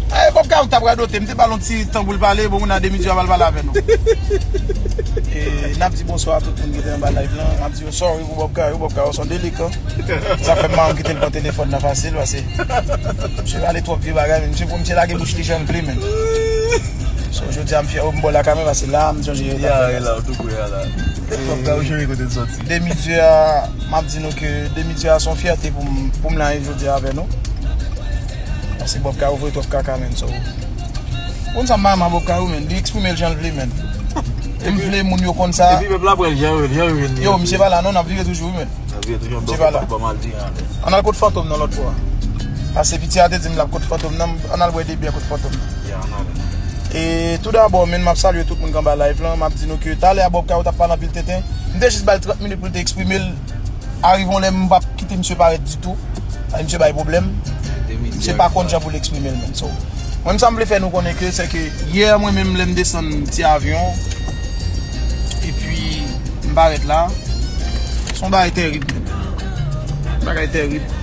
E Bob Kayou t ap radote, m te ba l yon ti tan pou l pale, bon, moun nan demi di a pral pale avè nou. E n ap di bonswa a tout moun ki te anba live lan. M ap di yo sorry pou Bob Kayou, Bob Kayou se yon delikan. Sa fè m mal m kite l pran telefòn nan fasil, paske misye pale twòp vye bagay, men misye, misye lage bouch li jan l vle, men. So, jodi a m fyè, m bò lakay mwen, paske la, m sonje. Ya, e la, ou tou pre a la. Bob Kayou jere kote l sòti. Demi di a, m ap di nou ke demi di a se yon fyète pou m, pou m la jodi a avè nou. Paske Bob Kayou voye twòp kaka, men, so. Konn sa m pa renmen Bob Kayou, men. Li eksprime l jan l vle, men. E m vle moun yo konn sa. Epi pèp la pran l jan yo, jan yo vin. Yo, misye pa la, non, n ap vire toujou, wi, men. N ap vire toujou, misye pa la. Ann al kot Fantom nan lòt fwa. Paske piti a te di m l ap kot Fantom nan, ann al bwè de byè kot Fantom nan. Ya, ann ale. E tou dabò, men, m ap salye tout moun k anba live lan. M ap di nou ke talè a Bob Kayou t ap pale anpil tenten. M te jis ba l trant minit pou l te eksprime l. Arive yon lè m p ap kite misye parèt ditou. Ay, misye bay pwoblèm. Misye pa konn jan pou l eksprime l menm. So, mwen, sa m vle fè nou konnen ke, se ke yè, mwen menm, lè m desann ti avyon, epi m parèt la, se yon bagay tèrib, menm. Bagay tèrib.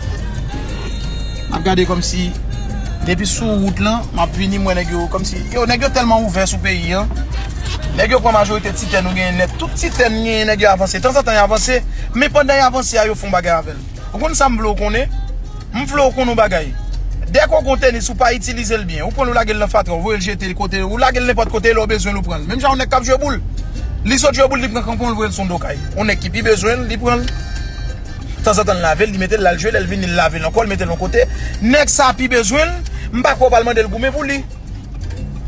M ap gade kòmsi, depi sou wout lan, m ap vini, m wè nèg yo, kòmsi, yo, nèg yo tèlman ouvè sou peyi an. Nèg yo pran majorite ti tè nou genyen nèt. Tout ti tè n genyen, nèg yo avanse. Tanzantan, y avanse, men pandan y avanse a, yo fè yon bagay avè l. Ou konn sa m vle w konnen? M vle w konn yon bagay. Dèk ou gon tenis, ou pa itilize l byen. Ou pran l, ou lage l nan fatra, ou voye l jete l kote, ou lage l nenpòt kote, lè w bezwen l, ou pran l. Menm jan yon nèg k ap jwe boul. Li sot jwe boul, li pran kanpon, l voye l sou yon do kay. Yon nèg ki pi bezwen l, li pran l. Tanzantan, l lave l, li mete l, l al jwe, lè l vini, l lave l ankò, l mete l yon kote. Nèg sa pi bezwen l, m pa kwè w pral mande l goumen pou li.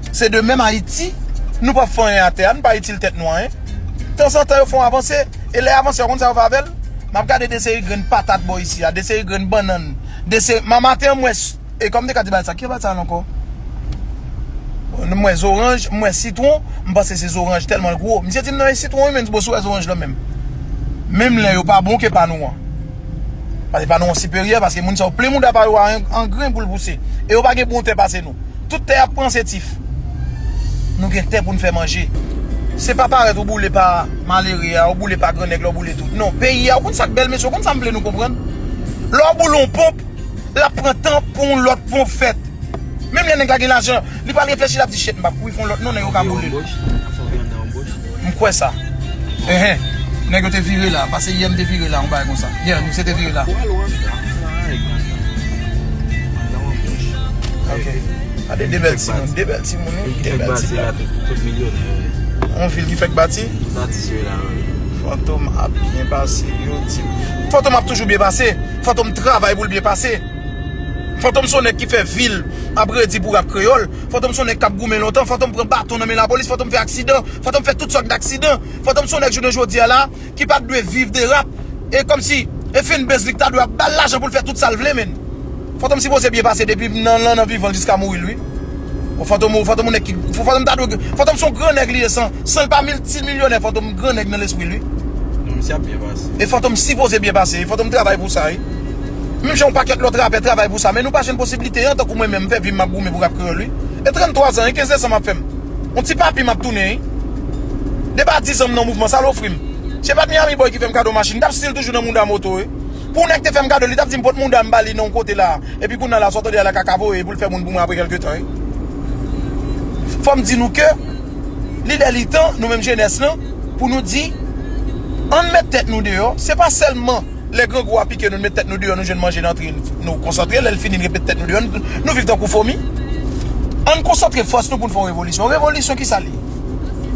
Se de menm Ayiti, nou p ap fè anyen atè a, nou pa itil tèt nou anyen. Tanzantan, yo fè yon avanse, e lè avanse a, ou konn sa yo fè avè l? M ap gade de seri grenn patat bò isi a, de seri grenn bannann, de seri, ma-, maten an, m wè s-, e kòm m te ka di bagay sa, ki bagay sa ankò? M wè zoranj, m wè sitwon, m panse se zoranj tèlman l gwo. Misye di m, "Non, e sitwon wi, men, bosou wè zoranj lan menm." Menm lè yo pa bon ke pa nou an. Paske pa nou an siperyè, paske moun sa yo plen mouda pa yo a an, an gren pou l pouse. E yo pa gen bon tè pase nou. Tout tè y ap pran se tif. Nou gen tè pou n fè manje. Se pa parèt ou boule pa malere a, ou boule pa gran nèg la, ou boule tout. Non, peyi a, ou konn sa k bèl, mesye, ou konn sa m vle nou konprann? Lè w boule yon ponp, l ap pran tan pou yon lòt ponp fèt. Menm lè nèg la gen lajan, li pral reflechi, l ap di, "Shit, m p ap kouri fè yon lòt non, nèg yo ka boule l." M kwè sa. Enhen. Nèg yo te vire la. Pase yè m te vire la, yon bagay konsa. Yè, nou se te vire la. Ok. Gade de bèl timoun, de bèl timoun, wi, de bèl timoun. Yon vil ki fèk bati. Fantom ap byen pase, yo di. Fantom ap toujou byen pase. Fantom travay pou l byen pase. Fantom se yon nèg ki fè vil ap redi pou rap kreyòl. Fantom se yon nèg k ap goumen lontan. Fantom pran baton nan men lapolis. Fantom fè aksidan. Fantom fè tout sòt daksidan. Fantom se yon nèg jounen jodi a la ki pa t dwe viv de rap. E kòmsi, e fanbase li k ta dwe ap ba l lajan pou l fè tout sa l vle, menn. Fantom sipoze byen pase depi nan, nan, nan vivan l jiska mouri l, wi. Bon, Fantom, Fantom yon nèg ki, Fantom ta dwe, Fantom se yon gran nèg li ye, san, san l pa miltimilyonè, Fantom gran nèg nan lespri l, wi. Non, misye ap byen pase. E Fantom sipoze byen pase, e Fantom travay pou sa, wi. Menm jan yon pakèt lòt rapè travay pou sa, men nou pa jwenn posiblite an, tankou mwen menm, m fè vi m, m ap goumen pou rap kreyòl, wi. E tranntwa zan, e kenz desanm ap fè m. Yon ti papi m ap tounen, wi. Depi a diz an m nan mouvman, sa l ofri m. Se pa t Miami Boy ki fè m kado machin, m t ap still toujou nan mouda moto, wi. Pou yon nèg te fè m kado, li t ap di m pot mouda m ba li nan yon kote la. Epi kounye a la, sa w tande a la kaka voye pou l fè moun pou mwen apre kèlke tan, wi. Fò m di nou ke li lè li tan, nou menm jenès lan, pou nou di, ann met tèt nou deyò, se pa sèlman Lè grangou a pike nou, n met tèt nou deyò, nou jwenn manje nan tri, nou konsantre. Lè l fini, n repete tèt nou deyò, nou, nou viv tankou fomi. Ann konsantre fòs nou pou n fè yon revolisyon. Revolisyon, ki sa l ye?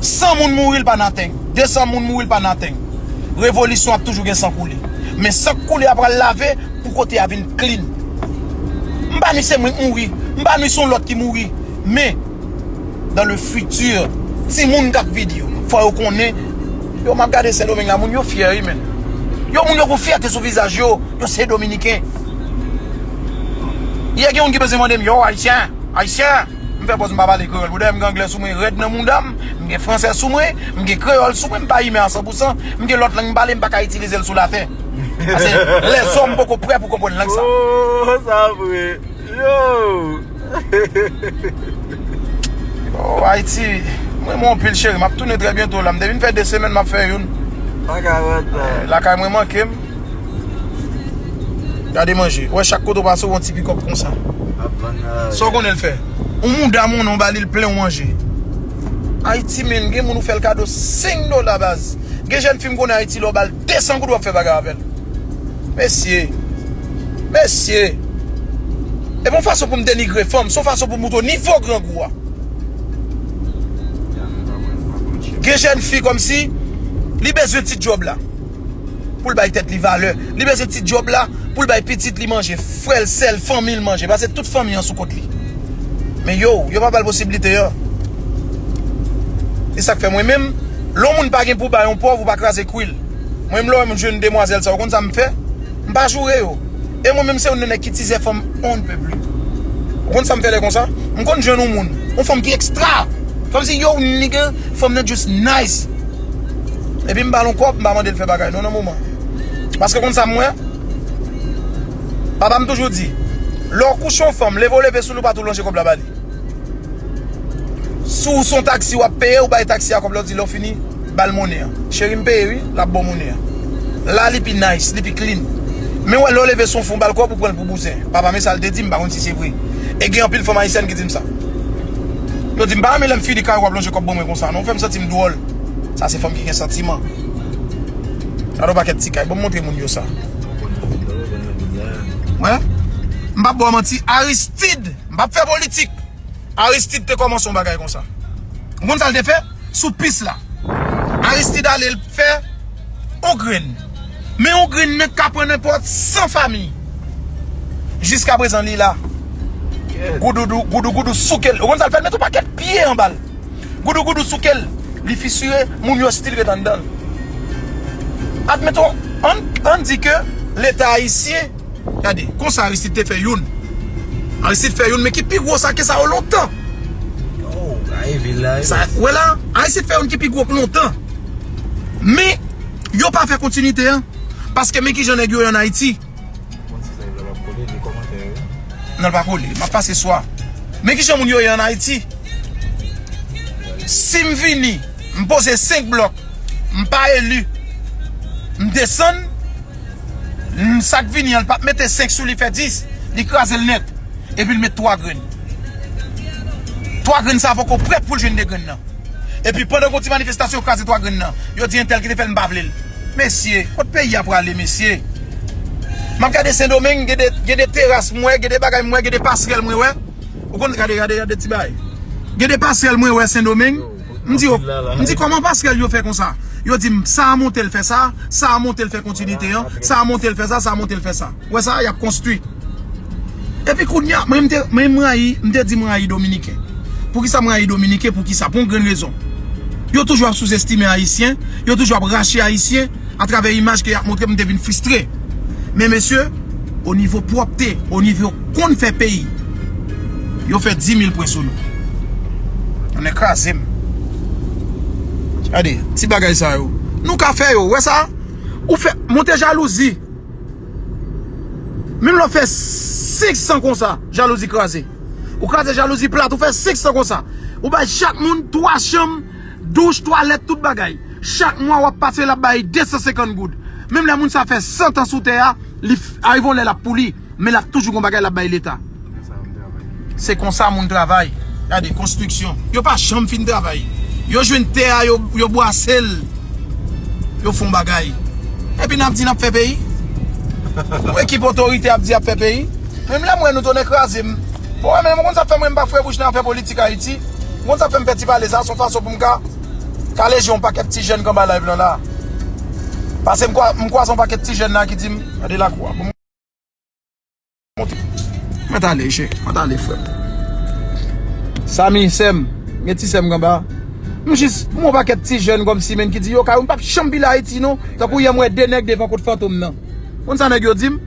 San moun mouri, l pa nothing. De san moun mouri, l pa nothing. Revolisyon ap toujou gen san koule. Men san k koule a pral lave pou kote a vin clean. M pa ni se mwen k mouri, m pa ni se yon lòt ki mouri. Men, dans le futur, timoun k ap vini yo, fò yo konnen, yo, m ap gade Sendomeng la, moun yo fyè, wi, men. Yo, moun yo gon fyète sou vizaj yo, yo se Dominiken. Yè gen moun ki peze mande m, yo, Ayisyen, Ayisyen. M fè pòz m pa pale kreyòl. Pou dèyè m gen anglè sou mwen rèd nan mouda m, m gen fransè sou mwen, m gen kreyòl sou mwen, m pa imen a san pou san, m gen lòt lang m pale, m pa ka itilize l sou latè. Paske lèzòm poko prè pou konprann lang sa. Oh, sa vre. Yo! Oh, Ayiti, mwen renmen w anpil, cheri. M ap tounen trè byento la. M te vin fè de semèn, m ap fè youn. Pa ka rete la. Lakay mwen manke m. Gade manje. Ou wè, chak kote w pase, w wè yon ti pikòp konsa. Ap vann nan lari. Sa w konnen l fè? Yon mouda moun, ou ba li l plen, w manje. Ayiti, men, gen moun ou fè l kado senk dola, baz. Gen jèn fi m konnen Ayiti, lè w ba l de san goud, w ap fè bagay avè l. Mesye. Mesye. E pa yon fason pou m denigre fanm, se yon fason pou m montre w nivo grangou a. Gen jèn fi kòmsi li bezwen ti djòb la pou l bay tèt li valè. Li bezwen ti djòb la pou l bay pitit li manje, frè l, sè l, fanmi l manje. Paske tout fanmi an sou kont li. Men yo, yo pa ba l posiblite an. E sa k fè mwen menm, lè yon moun pa gen pou bay yon pòv, ou pa kraze kwi l. Mwen menm, lè w wè m jwenn demwazèl sa, ou konn sa m fè? M pa joure yo. E mwen menm, se youn nan nèg ki tizè fanm on ne peut plus. Ou konn sa m fè lè konsa? M konn jwenn yon moun, yon fanm ki ekstra. Kòmsi, yo, nigga, fanm nan just nice. Epi m ba l yon kòb, m pa mande l fè bagay non nan moman. Paske konn sa m wè? Papa m toujou di, lè w kouche yon fanm, leve w leve sou li, ou pa tou lonje kòb la ba li. Si w se yon taksi w ap peye, ou bay taksi a kòb la, ou di lè w fini, ba l monnen an. Cheri, m peye wi, l ap ba w monnen an. La, li pi nice, li pi clean. Men w wè, lè w leve sou yon fanm, ou ba l kòb, ou pran l pou bouzen. Papa m, e sa l te di m, m pa konn si se vre. E gen anpil fanm ayisyèn ki di m sa. Yo di m, pa renmen lè m fini kay ou ap lonje kòb ban mwen konsa non, ou fè m santi m dwòl. Sa se fanm ki gen santiman. Gade yon pakèt ti kay, ban m montre moun yo sa. Wè, m p ap ba w manti, Aristide, m p ap fè politik. Aristide te kòmanse yon bagay konsa. Ou konn sa l te fè? Sou pis la. Aristide ale, l fè yon grenn. Men yon grenn nan ka pran nenpòt san fanmi. Jiskaprezan, li la. Goudou, goudou, goudou, souke l. Ou konn sa l fè? L met yon pakèt pye anba l. Goudou, goudou, souke l. Li fisire, moun yo still ret anndan l. Admeton, ann, ann di ke Leta ayisyen Gade, konsa Aristide te fè youn. Aristide fè youn, men ki pi gwo sa ke sa yo lontan. Oh, a e vil la, e. Sa, wè la, Aristide fè youn ki pi gwo k lontan. Men, yo pa fè kontinite an. Paske men kijan nèg yo ye ann Ayiti. Konn si sa yo ap kole, li kòmantè yo. Non, l pa kole. M ap pase swa. Men kijan moun yo ye ann Ayiti. Si m vini, m poze senk blòk, m pa eli, m desann, m, sa k vini an, l p ap mete senk sou li fè dis, li kraze l nèt. Epi l met twa grenn. Twa grenn sa poko prèt pou l jwenn de grenn nan. Epi pandan gon ti manifestasyon, yo kraze twa grenn nan. Yo di entèl ki te fè l, m pa vle l. Mesye, kot peyi a prale, mesye? M ap gade Sendomeng, gen de, gen de teras m wè, gen de bagay m wè, gen de pasrèl mwen wè. Ou konn, gade, gade, gade ti bagay. Gen de pasrèl mwen wè Sendomeng. M di, yo, m di, kòman pasrèl yo fè konsa? Yo di m, sa a monte l fè sa, sa a monte l fè kontinite an, sa a monte l fè sa, sa a monte l fè sa. Wè sa, y ap konstwi. Epi kounye a, mwen, m te, mwen, m rayi, m te di m rayi Dominiken. Poukisa m rayi Dominiken? Poukisa? Pou yon grenn rezon. Yo toujou ap souzestime Ayisyen, yo toujou ap rache Ayisyen, atravè imaj ke y ap montre m, m te vin fristre. Men mesye, o nivo pwòpte, o nivo konn fè peyi, yo fè di mil pwen sou nou. Yo kraze m. Gade, ti bagay sa yo. Nou ka fè yo, wè sa? Ou fè, monte jalouzi. Menm lè w fè senk san konsa, jalouzi kraze. Ou kraze jalouzi plat, ou fè senk san konsa. Ou bay chak moun twa chanm, douch, twalèt, tout bagay. Chak mwa w ap pase, l ap bay de san senkant goud. Menm lè moun sa fè san tan sou tè a, li f-, arive yon lè l ap pouli, men l ap toujou gon bagay l ap bay Leta. Se konsa moun travay. Gade, konstriksyon. Yo pa janm fin travay. Yo jwenn tè a, yo, yo bwase l. Yo fè yon bagay. Epi n ap di n ap fè peyi. Yon ekip otorite ap di ap fè peyi. Menm lè m wè nou tonnè kraze m. Bon, men mwen konn sa fè mwen m pa fre bouch nan afè politik Ayiti. Mwen konn sa fè m fè ti pale sa, se yon fason pou m ka kale je yon pakèt ti jèn k anba live lan la. Pase m kwa-, m kwaze yon pakèt ti jèn la ki di m, gade lakou a. Bon, monte. Mwen t ale, che, mwen t ale, frè m. Sami, sè m, gen ti sè m k anba. M jis, m wè yon pakèt ti jèn kòmsi, menn, ki di, yo, Kayou, m p ap janm vin Ayiti, non. Tankou yè m wè de nèg devan kot Fantom nan. Konn sa nèg yo di m?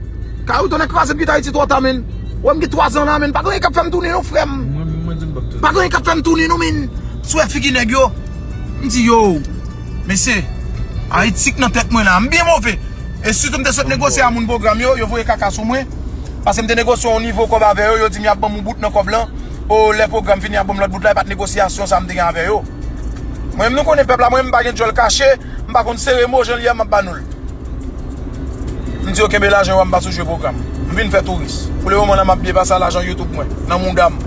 Kayou, tonnè kraze m kite Ayiti twò ta, menn. Wè m gen twa zan la, menn. Pa gen anyen k ap fè m tounen, non, frè m. Mwen, mwen di m p ap tounen. Pa gen anyen k ap fè m tounen, non, menn. Si w wè figi nèg yo. M di, yo, mesye, Ayiti k nan tèt mwen la. M byen move. E sitou m te sot negosye a moun pwogram yo, yo voye kaka sou mwen. Paske m te negosye yon nivo kòb avè yo, yo di m y ap ban m yon bout nan kòb lan. O, lè pwogram fini, y ap ban m lòt bout la, e pa t negosyasyon sa m te gen avè yo. Mwen menm nou konnen pèp la, mwen menm m pa gen djòl kache, m pa konn sere mo jan l ye a, m ap ba nou l. M di yo kenbe lajan yo a, m pa sou jwe pwogram. M vin fè touris. Pou le moman la, m ap byen pase a lajan YouTube mwen, nan mouda m.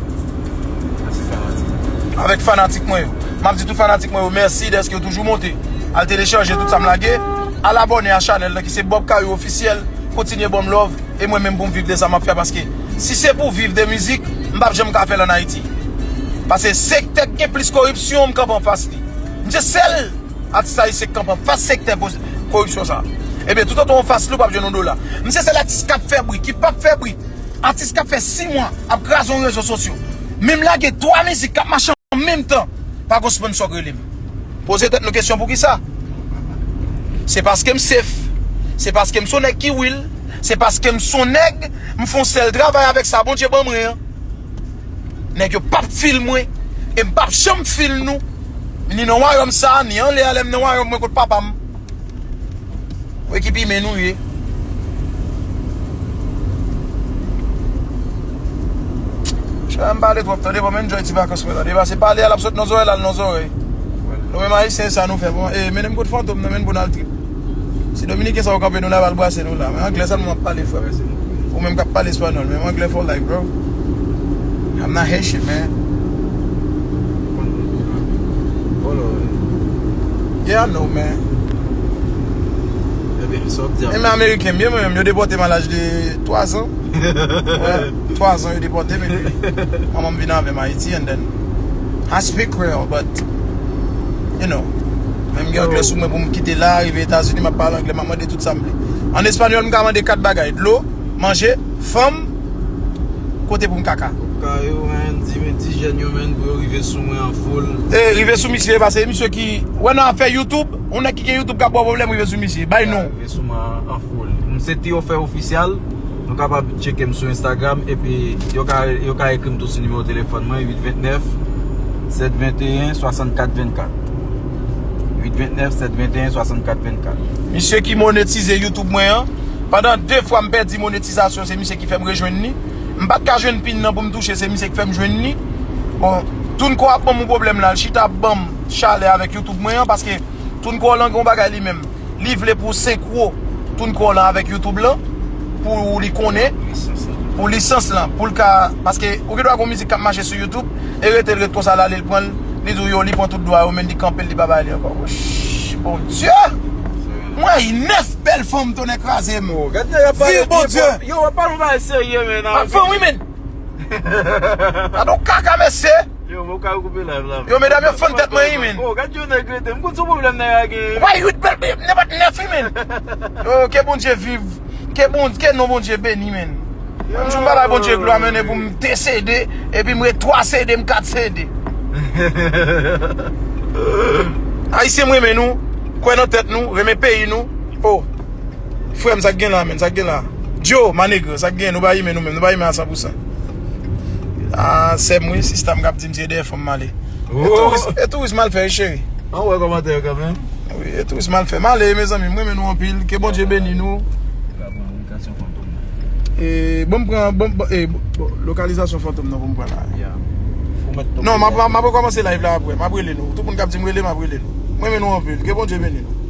Avèk fanatik mwen yo. M ap di tout fanatik mwen yo mèsi dèske yo toujou monte. Al telechaje tout sa m lage. Al abòne a chanèl lan ki se Bob Kayou Ofisyèl. Kontinye ban m love. E mwen menm pou m viv de sa m ap fè, paske si se pou viv de mizik, m p ap janm ka fè l ann Ayiti. Paske sektè k gen plis koripsyon, m kanpe anfas li. M se sèl atis ayisyen k kanpe anfas sektè ko-, koripsyon sa. Ebyen, toutotan w anfas li, w p ap jwenn yon dola. M se sèl atis k ap fè bri, ki p ap fè bri. Atis k ap fè sis mwa ap kraze yon rezo sosyo. Men m lage twa mizik k ap mache an menm tan, pa gon sponsò k rele m. Poze tèt nou kesyon poukisa? Se paske m safe. Se paske m se yon nèg ki real. Se paske m se yon nèg, m fè yon sèl travay avèk sa Bondye ban mwen an. Nèg yo p ap feel mwen, e m p ap janm feel nou. Ni nan wayòm sa, ni anlè a lè m nan wayòm mwen kot papa m. Ou ekip imen nou ye. Chè, m pale twòp, tande, ban m enjoy ti vakans mwen, tande, pase pale a l ap sot nan zòrèy, l al nan zòrèy. Nou menm ayisyen, sa nou fè, bon, e, mennen m kot Fantom nan, men pou n al trip. Si dominiken sa yo kanpe nou la, y al brase nou la. Men anglè sèlman m ap pale, frè. Ou menm k ap pale espanyòl, men anglè for life, bro. I'm not Haitian, man. Yeah, I know, man. Ebyen, sa w ap di a? Men ameriken m ye, mwen menm, yo depòte m a laj de twa zan. Wè, twa zan yo depòte m, epi manman m vin avè m Ayiti, and then I speak Creole, but, you know, menm gen anglè sou mwen pou m kite la, rive Etazini, m ap pale anglè, m ap mande tout sa m vle. An espanyòl, m ka mande kat bagay, dlo, manje, fanm, kote pou m kaka. Kayou, men, di men ti jèn yo, men, pou yo rive sou mwen an foul. E, rive sou misye, paske misye ki, wè nan afè YouTube, yon nèg ki gen YouTube k ap ba w pwoblèm, rive sou misye, bay non. Rive sou mwen an foul. M se Tiyofè Ofisyal. Nou kapab tcheke m sou Instagram, epi yo ka, yo ka ekri m tou sou nimewo telefòn mwen, uit vennèf, sèt venteyen, swasannkat vennkat. Uit vennèf, sèt venteyen, swasannkat vennkat. Misye ki monetize YouTube mwen an, pandan de fwa m pèdi monetizasyon, se misye ki fè m rejwenn li. M pa t ka jwenn pin nan pou m touche, se misye ki fè m jwenn li. Bon, TuneCore ap ban m yon pwoblèm la, l chita ap ban m chalè avèk YouTube mwen an, paske TuneCore lan gen yon bagay li menm. Li vle pou senkwo TuneCore lan avèk YouTube lan, pou li konnen, pou lisans lan, pou l ka, paske ou gen dwa gen yon mizik k ap mache sou YouTube, e rete l ret konsa l ale l pran l, li di w yo, li pran tout dwa yo, men li kanpe l, li pa bay li ankò. Woch, Bondye! Mwen ay nèf bèl fanm tonnè kraze m. Viv Bondye! Yo, w ap pale yon bagay serye, men. M ap fanm, wi, men. Gade yon kaka, mesye. Yo, mwen ka koupe live la. Yo, medam yo fann tèt mwen, wi, men. Oh, gade yon nèg rete. M konn se yon pwoblèm nèg la gen. Why, uit bèl, nenpòt nèf, wi, men. Yo, ke Bondye viv. Ke Bon-, ke non Bondye beni, men. Yon jou m pa bay Bondye glwa, men, e pou m de CD, epi m ret twa CD, m kat CD. Ayisyen, m renmen nou, kwè nan tèt nou, renmen peyi nou. Oh. Frè m, sa k gen la, men, sa k gen la. Joe, my nigga, sa k gen, nou pa imen nou menm, nou pa imen a san pou san. Ah, sè m, wi, sista m k ap di m se dèyè fanm m ale. E touris, e touris m al fè, wi, cheri. An wè kòmantè yo kanmenm. Wi, e touris m al fè. M ale, mezanmi, m renmen nou anpil. Ke Bondye beni nou. E, bon, m pran, bon, bon, e, bon, lokalizasyon Fantom nan pou m pran la. Non, m ap, m ap rekòmanse live la apre. M ap rele nou. Tout moun k ap di m rele, m ap rele nou. M renmen nou anpil. Ke Bondye beni nou.